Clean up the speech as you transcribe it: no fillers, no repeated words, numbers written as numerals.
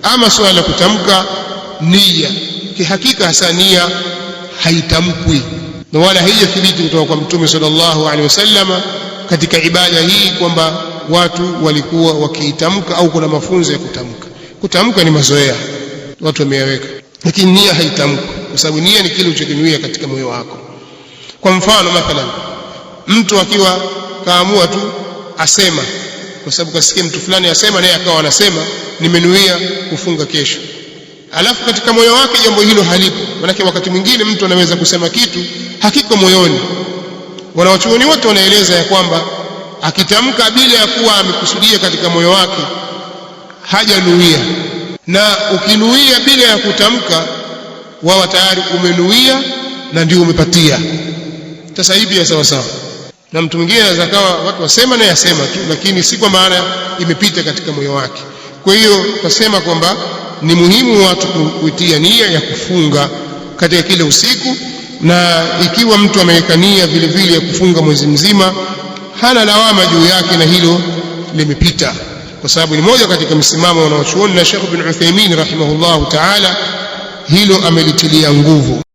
Ama suala la kutamka nia, kihakika hasa nia haitamkwi na wala haijathibiti kutoka kwa Mtume sallallahu alaihi wasallam katika ibada hii kwamba watu walikuwa wakiitamka au kuna mafunzo ya kutamka. Kutamka ni mazoea, watu wameyaweka, lakini nia haitamkwi, kwa sababu nia ni kile ulichokinuia katika moyo wako. Kwa mfano mathalan, mtu akiwa kaamua tu asema, kwa sababu kasikia mtu fulani asema, naye akawa anasema nimenuia kufunga kesho, alafu katika moyo wake jambo hilo halipo. Maanake wakati mwingine mtu anaweza kusema kitu hakiko moyoni. Wanawachuoni wote wanaeleza ya kwamba akitamka bila ya kuwa amekusudia katika moyo wake hajanuia, na ukinuia bila ya kutamka, wawa tayari umenuia na ndio umepatia. Sasa hivi ya sawa sawa na mtu mwingine anaweza kawa watu wasema naye asema tu, lakini si kwa maana imepita katika moyo wake. Kwa hiyo tutasema kwamba ni muhimu watu kuitia nia ya kufunga katika kile usiku, na ikiwa mtu ameweka nia vile vile ya kufunga mwezi mzima, hana lawama juu yake, na hilo limepita, kwa sababu ni moja katika msimamo wanaochuoni, na Sheikh bin Uthaymeen rahimahullahu taala hilo amelitilia nguvu.